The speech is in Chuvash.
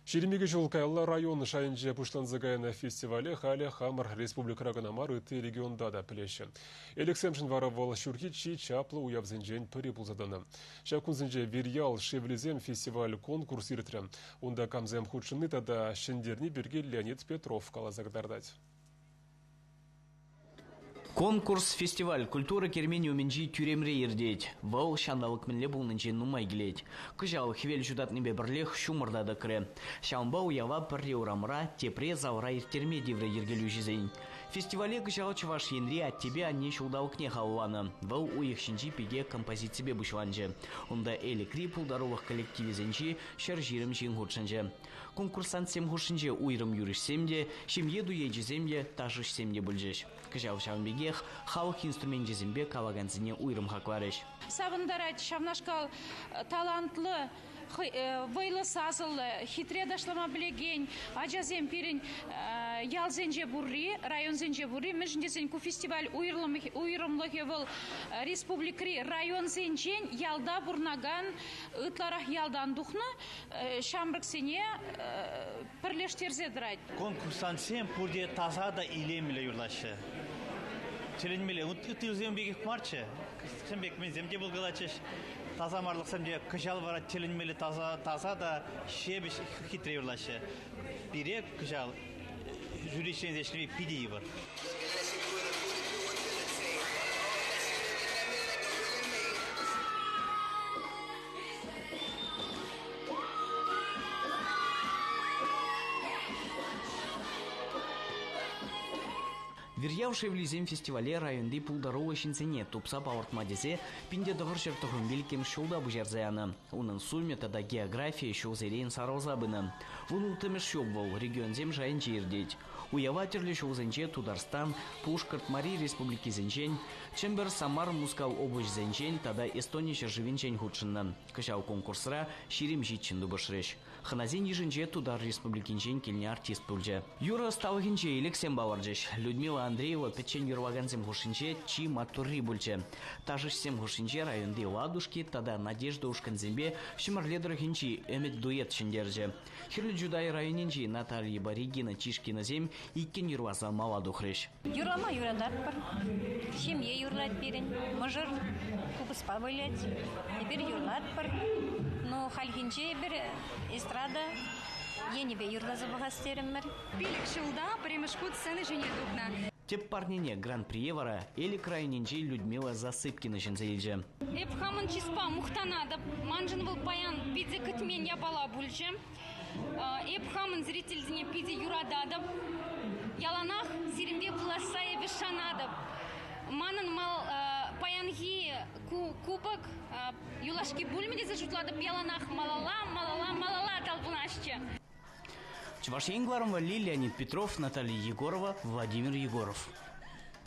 22 ҫул каялла район шайӗнче пуҫланса кайнӑ фестивале халӗ хамӑр республикӑра кӑна мар, ытти регионта та пӗлеҫҫӗ. Элӗксемшӗн вара вӑл ҫурхи чи чаплӑ уявсенчен пӗри пулса тӑнӑ. Ҫак кунсенче Вирьял шевлисем фестиваль-конкурс иртрӗ. Унта камсем хутшӑнни тата ҫӗнтерни пирки Леонид Петров каласа кӑтартать. Конкурс фестиваль культура керменӗ умӗнчи тӳремре иртет. Вӑл ҫанталӑк мӗнле пулнинчен нумай килет. Кӑҫал хӗвел ҫутатнипе пӗрлех ҫумӑр та тӑкрӗ. Ҫавӑнпа уява пӗрре урамра, тепре залра ирттерме тиврӗ йӗркелӳҫӗсен. Фестивале кӑҫал Чӑваш Енри Аттепе анне ҫулталӑкне халалланӑ. Вӑл уйӑх ҫинчи пике композиципе пуҫланчӗ. Унта Элӗкри пултарулӑх коллективӗсенчи 120 ҫын хутшӑнчӗ. Конкурсантсем хушшинче уйрӑм юрӑҫсем те, ҫемье дуечӗсем те, ташӑҫсем те пулчӗҫ. Кӑҫал ҫавӑн пекех халӑх инструменчӗсемпе калакансене уйрӑм хакларӗҫ. Савӑнтарать ҫавнашкал талантлӑ, вӑйлӑ сасӑллӑ, хитре ташлама пӗлекен ачасем пирӗн ялсенче пурри, районсенче пурри. Мӗншӗн тесен ку фестиваль уйрӑмлӑхӗ вӑл республикӑри районсенчен ялта пурӑнакан ытларах ялтан тухнӑ ҫамрӑксене пӗрлештерсе тӑрать. Конкурсантсем пурте таса та илемлӗ юрлаҫҫӗ. Тӗлӗнмелле. Ыттисем пекех марччӗ. Сем пек мӗнсем те пулкалатчӗҫ. Таса марлӑхсем те кӑҫал вара тӗлӗнмелле таса, таса та ҫепӗҫ хитре юрлаҫҫӗ. Пире кӑҫал жюри членӗсем ӗҫлеме питӗ йывӑр. Вирьял шевлисем фестивале районти пултаруллӑ ҫынсене тупса палӑртма тесе 1995 ҫулта пуҫарса янӑ. Унӑн сумӗ тата географийӗ ҫулсерен сарӑлса пынӑ. Вун улттӑмӗш ҫул вӑл регионсем шайӗнче иртет. Уява тӗрлӗ ҫулсенче Тутарстан, Пушкӑрт, Мари республикисенчен, Чӗмпӗр, Самар, Мускав облаҫӗсенчен тата Эстони ҫӗршывӗнчен хутшӑннӑ. Кӑҫал конкурсра 27 тупӑшрӗҫ. Хӑнасен йышӗнче Тутар Республикинчен килнӗ артист пулчӗ. Юрӑ ӑсталӑхӗнче элӗксем палӑрчӗҫ. Людмила Андреева пӗччен юрлакансем хушшинче чи маттурри пулчӗ. Ташӑҫсем хушшинче районти Ладушки тата Надежда ушкӑнсемпе Ҫӗмӗрле тӑрӑхӗнчи Ӗмӗт дуэт ҫӗнтерчӗ. Хӗрлӗ Чутай районӗнчи Наталья Регина Чишкинасем иккӗн юрласа мала тухрӗҫ. Юрлама юрататпӑр. Ҫемье юрлать пирӗн. Мӑшӑр купӑспа вылять. Эпир юрлатпӑр. Ну, хальхинче эпир эстрада енӗпе юрласа пӑхас терӗмӗр. Пилӗк ҫулта пӗрремӗш хут сцена ҫине тухнӑ. Тӗп парнене Гран-прие вара Элӗк районӗнчи Людмила Засыпкина ҫӗнсе илчӗ. Эп хамӑн чыспа мухтанатӑп. Маншӑн вӑл паян питӗ кӗтмен япала пулчӗ. Эп хамӑн зрительсене питӗ юрататӑп. Яланах сирӗнпе пуласса эпӗ шанатӑп. Манӑн мал паянхи ку кубок юлашки пулмӗ тесе шутлатӑп. Яланах малалла, малалла, малалла талпӑнасчӗ. Чӑваш Ен кӑларӑм валли Леонид Петров, Наталья Егорова, Владимир Егоров.